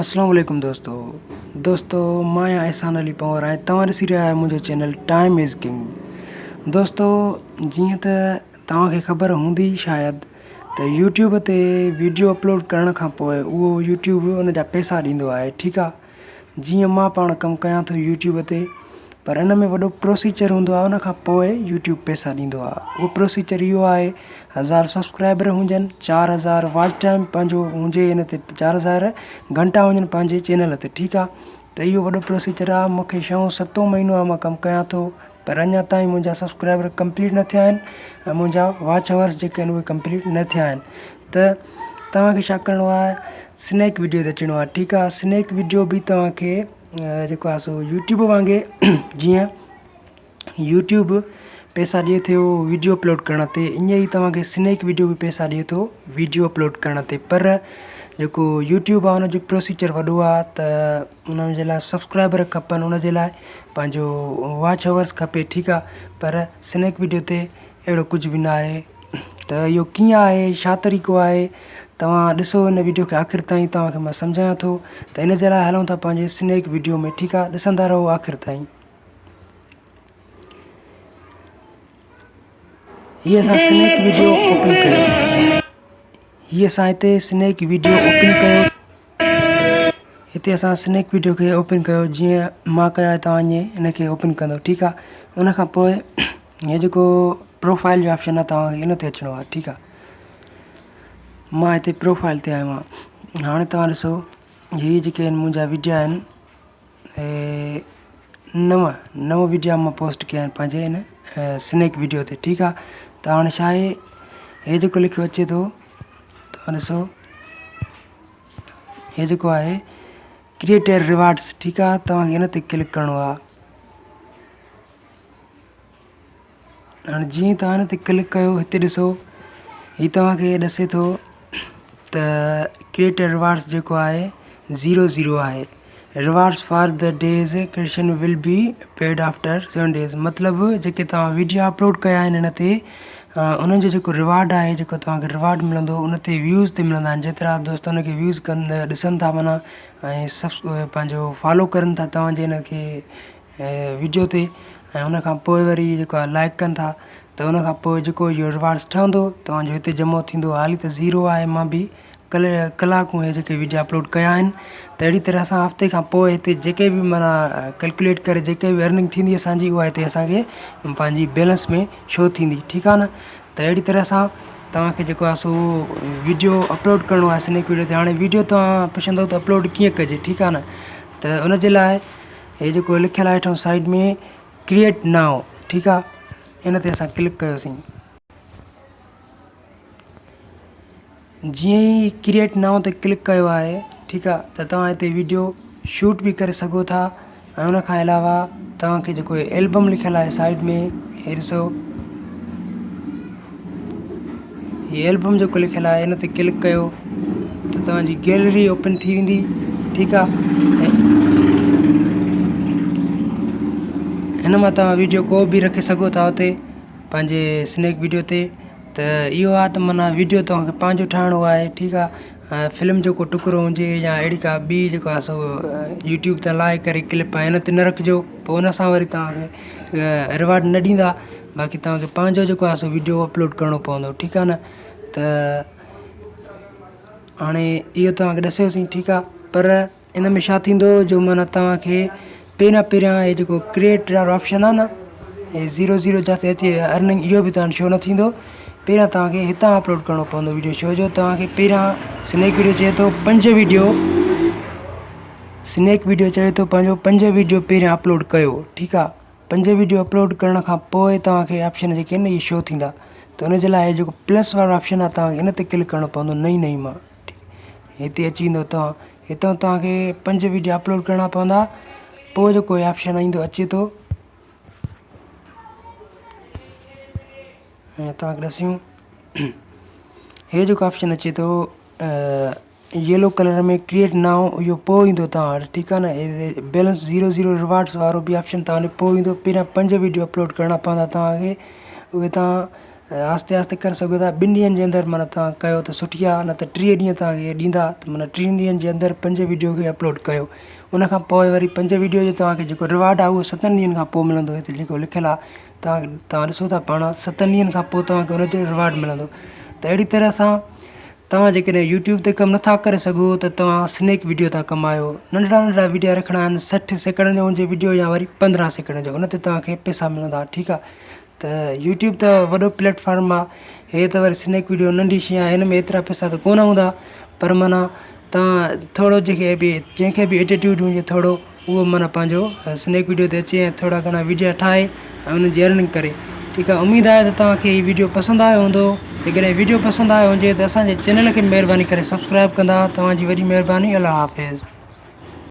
اسلام عليڪم دوستو دوستو مان آهيان احسان علي پنهور ۽ توهان ڏسي رهيا آهيو منهنجو چينل ٽائيم is king دوستو جيئن ته توهان کي خبر هوندي شايد ته يوٽيوب تي ويڊيو اپلوڊ ڪرڻ کان پوء اهو يوٽيوب ان جا پيسا ڏيندو آهي ٺيڪ آهي جيئن مان پاڻ ڪم ڪيان ٿو يوٽيوب تي پر ان ۾ وڏو پروسيچر هوندو آهي ان کان پوء يوٽيوب پئسا ڏيندو آهي اهو پروسيچر اهو آهي هزار سبسڪرائبر هجن 4000 واچ ٽائيم پنهنجو هجي ان تي 4000 گهنٽا هجن پنهنجي چينل تي ٺيڪ آهي ته اهو وڏو پروسيچر آهي مونکي ڇهون ستون مهينو آهي مان ڪم ڪيان ٿو پر اڃا تائين منهنجا سبسڪرائبر ڪمپليٽ نه ٿيا آهن ۽ منهنجا واچ آورس جيڪي آهن اهي ڪمپليٽ نه ٿيا آهن ته توهان کي ڇا ڪرڻو آهي سنيڪ وڊيو تي اچڻو آهي ٺيڪ آهي سنيڪ وڊيو به توهان کي جيڪو آهي سو يوٽيوب وانگي جيئن يوٽيوب پئسا ڏئي ٿو وڊيو اپلوڊ ڪرڻ تي ائين ئي توهان کي سنيڪ وڊيو به پئسا ڏئي ٿو وڊيو اپلوڊ ڪرڻ تي پر جيڪو يوٽيوب آهي ان جو پروسيجر وڏو آهي ته ان جي لاء سبسڪرائبر کپن ان جي لاء پنهنجو واچ آورس کپي ٺيڪ آهي پر سنيڪ وڊيو تي اهڙو ڪجهه به نه آهي ته اهو ڪيئن آهي ڇا طريقو آهي توهان ڏسو هن ويڊيو کي آخر تائين توهان کي مان سمجهايان ٿو ته ان جي لاء هلون ٿا پنهنجي سنيڪ ويڊيو ۾ ٺيڪ آهي ڏسندا رهو آخر تائين هي اسان سنيڪ ويڊيو اوپن ڪيو هي اسان هتي سنيڪ ويڊيو اوپن ڪيو هتي اسان سنيڪ ويڊيو کي اوپن ڪيو جيئن مان ڪيو آهي توهان ائين ان کي اوپن ڪندو ٺيڪ آهي ان کان پوء هي جيڪو پروفائل جو آپشن آهي توهان کي ان تي اچڻو آهي ٺيڪ آهي مان هتي پروفائل تي آيو آهيان هاڻي توهان ڏسو هي جيڪي آهن منهنجا ويڊيو آهن اي نو نو ويڊيا مان پوسٽ ڪيا آهن پنهنجي ان سنيڪ ويڊيو تي ٺيڪ آهي ته هاڻي ڇا آهي هي جيڪو لکيو اچي ٿو توهان ڏسو هي جيڪو آهي ڪريئيٽر ريوارڊس ٺيڪ آ توهان کي ان تي ڪلڪ ڪرڻو آ هاڻي جيئن توهان ان تي ڪلڪ ڪيو هتي ڏسو هي توهان کي ڏسي ٿو ته ڪريئيٽر ريوارڊس جيڪو آهي زيرو زيرو آهي rewards for the days creation will be paid after seven days مطلب جيڪي توهان ويڊيو اپلوڊ ڪيا آهن ان تي انهن جو جيڪو ريوارڊ آهي جيڪو توهان کي ريوارڊ ملندو ان تي ويوز تي ملندا آهن جيترا دوست ان کي ويوز ڪن ڏسن ٿا معنيٰ ۽ سب پنهنجو فالو ڪرن ٿا توهان جي ان کي ويڊيو تي ۽ ان کان پوء وري جيڪو آهي لائڪ ڪن ٿا ته ان کان پوء جيڪو اهو ريوارڊس ٺهندو توهان جو هتي جمع ٿيندو حالي ته زيرو آهي مان به ڪلهه ڪلاڪون اهي جيڪي وڊيا اپلوڊ ڪيا آهن ته اهڙي طرح سان هفتي کان پوء هتي جيڪي به معنيٰ ڪلڪوليٽ ڪري جيڪي به ارننگ ٿيندي اسانجي اها هتي اسانکي پنهنجي بيلنس ۾ شو ٿيندي ٺيڪ آهي نه ته اهڙي طرح سان توهانکي جيڪو آهي سو وڊيو اپلوڊ ڪرڻو آهي سنيڪ وڊيو تي هاڻي وڊيو توهان پڇندو ته اپلوڊ ڪيئن ڪجي ٺيڪ آهي نه ته ان جي لاء هي جيڪو لکيل آهي هيٺان سائيڊ ۾ ڪريئيٽ now ٺيڪ آهي ان تي اسان ڪلڪ ڪيوسين جيئن ئي ڪريئيٽ now تي ڪلڪ ڪيو آهي ٺيڪ آ ته توهان هتي ويڊيو شوٽ به ڪري سگهو ٿا ۽ ان کان علاوه توهان کي جيڪو البم لکيل آهي سائيڊ ۾ هي ڏسو هي البم جيڪو لکيل آهي ان تي ڪلڪ ڪيو ته توهان جي گيلري اوپن ٿي ويندي ٺيڪ آ هن مان توهان ويڊيو ڪو به رکي سگهو ٿا اتي پنهنجي سنيڪ ويڊيو تي ته اهو آهي ته معنيٰ ويڊيو توهان کي پنهنجو ٺاهڻو آهي ٺيڪ آهي فلم جو ڪو ٽڪرو هجي يا اهڙي ڪا ٻي جيڪو آهي سو يوٽيوب تان لاهي ڪري ڪلپ ۽ ان تي نه رکجو پوء ان سان وري توهان کي ريوارڊ نه ڏيندا باقي توهان کي پنهنجو جيڪو آهي سو ويڊيو اپلوڊ ڪرڻو پوندو ٺيڪ آهي نه ته هاڻي اهو توهان کي ڏسيوسين ٺيڪ آهي پر ان ۾ ڇا ٿيندو جو معنيٰ توهان کي پهريان پهريان هي جيڪو ڪريئيٽ وارو آپشن آهي نه هي زيرو زيرو جاتي اچي ارننگ اهو به توهان شو نه ٿيندو پهريان توهان کي هتان اپلوڊ ڪرڻو پوندو ويڊيو شو جو توهان کي پهريان سنيڪ ويڊيو چئي ٿو پنج ويڊيو سنيڪ ويڊيو چئي ٿو پنهنجو پنج ويڊيو پهريان اپلوڊ ڪيو ٺيڪ آهي پنج ويڊيو اپلوڊ ڪرڻ کان پوء توهان کي آپشن جيڪي آهن اهي شو ٿيندا ته ان جي لاء هي جيڪو پلس وارو آپشن آهي توهان کي ان تي ڪلڪ ڪرڻو پوندو نئين نئين مان هتي اچي ويندو توهان هتان توهان کي پنج ويڊيو اپلوڊ ڪرڻا پوندا پوء جيڪو هي آپشن ايندو اچي ٿو ۽ توهان کي ڏسيون هي جيڪو آپشن اچي ٿو يلو ڪلر ۾ ڪريئيٽ now اهو پوء ايندو توهان وٽ ٺيڪ آهي نه بيلنس زيرو زيرو ريوارڊس وارو به آپشن توهان وٽ پوء ايندو پهريان پنج ويڊيو اپلوڊ ڪرڻا پوندا توهان کي اهي توهان آهستي آهستي ڪري سگهو ٿا. ٻن ڏينهن جي اندر معنيٰ توهان ڪيو ته سٺي آهي، نه ته 30 ڏينهن توهان کي ڏيندا ته معنيٰ 30 ڏينهن جي اندر پنج ويڊيو کي اپلوڊ ڪيو. ان کان پوء وري پنج ويڊيو جو توهان کي جيڪو رواڊ آهي اهو ستن ڏينهن کان پوء ملندو. هتي جيڪو لکيل آهي توهان ڏسو ٿا پاڻ، ستن ڏينهن کان پوء توهان کي ان جو رواڊ ملندو. ته اهڙي طرح سان توهان جيڪڏهن يوٽيوب تي ڪم نٿا ڪري سگهو ته توهان سنيڪ ويڊيو تان ڪمايو. ننڍڙا ننڍڙا ويڊيا رکڻا آهن، 60 سيڪنڊن جو هجي ويڊيو يا وري 15 سيڪنڊن جو، ان تي توهان کي پئسا ملندا. ٺيڪ آهي، ته يوٽيوب ته وڏو پليٽ فارم آهي، هي ته وري سنيڪ ويڊيو ننڍي شي آهي، هن ۾ ايترا پئسا ته ڪونه هوندا، پر معنيٰ توهان ٿورو جيڪي به جنهن کي به ايٽيٽيوڊ هجي ٿورو، اهو معنيٰ پنهنجو سنيڪ ويڊيو تي اچي ۽ ٿورا گهڻا ويڊيا ٺاهي ۽ انهن جي ارننگ ڪري. ٺيڪ آهي، اميد آهي ته توهان کي هي ويڊيو پسند آيو هوندو. جيڪڏهن ويڊيو پسند آيو هجي ته اسان جي چينل کي مهرباني ڪري سبسڪرائب ڪندا. توهان جي وڏي مهرباني. الله حافظ.